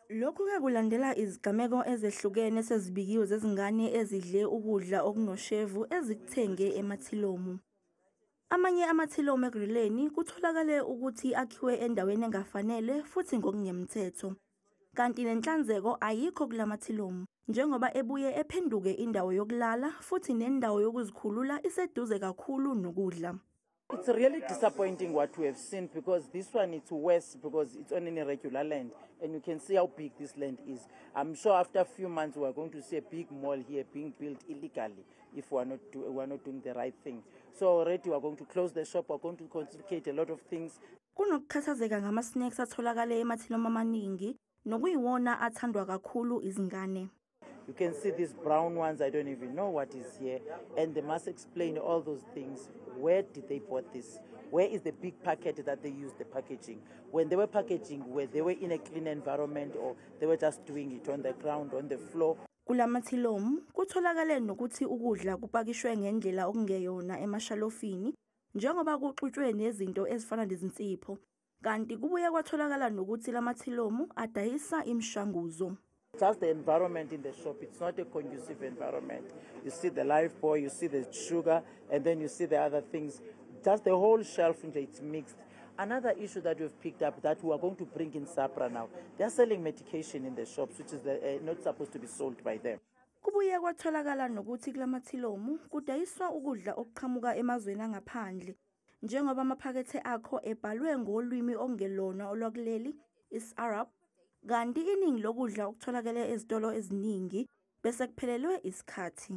Lokhu-ke kulandela izigameko ezehlukene esezibikiwe zezingane ezidle ukudla okunoshevu ezikuthenge emathilomu. Amanye amathilomu Ekurhuleni kutholakale ukuthi akhiwe endaweni engafanele futhi ngokungemthetho. Kanti nenhlanzeko ayikho kulamathilomu njengoba ebuye ephenduke indawo yokulala futhi nendawo yokuzikhulula iseduze kakhulu nokudla. It's really disappointing what we have seen, because this one, it's worse because it's on an irregular land and you can see how big this land is. I'm sure after a few months we are going to see a big mall here being built illegally if we are not doing the right thing. So already we are going to close the shop, we are going to confiscate a lot of things. Kunokukhathazeka ngama-snacks atholakale emathilomu amaningi nokuyiwona athandwa kakhulu izingane. You can see these brown ones, I don't even know what is here. And they must explain all those things. Where did they bought this? Where is the big packet that they used the packaging? When they were packaging, were they were in a clean environment or they were just doing it on the ground, on the floor? Kulamathilomu kutholakale nokuthi ukudla kupakishwe ngendlela okungeyona emashalofini njengoba kuxutshwe nezinto ezifana nezinsipho, kanti kubuye kwatholakala nokuthi lamathilomu adayisa imishanguzo. Just the environment in the shop, it's not a conducive environment. You see the Lifebuoy, you see the sugar, and then you see the other things. Just the whole shelf, it's mixed. Another issue that we've picked up that we are going to bring in SAHPRA now, they're selling medication in the shops, which is not supposed to be sold by them. Kubuye kwatholakala nokuthi kulamathilomu kudayiswa ukudla okuqhamuka emazweni angaphandle njengoba amaphakethe akho ebhalwe ngolwimi okungelona olwakuleli, isi-Arab, kanti iningi lokudla okutholakele ezitolo eziningi bese kuphelelwe isikhathi.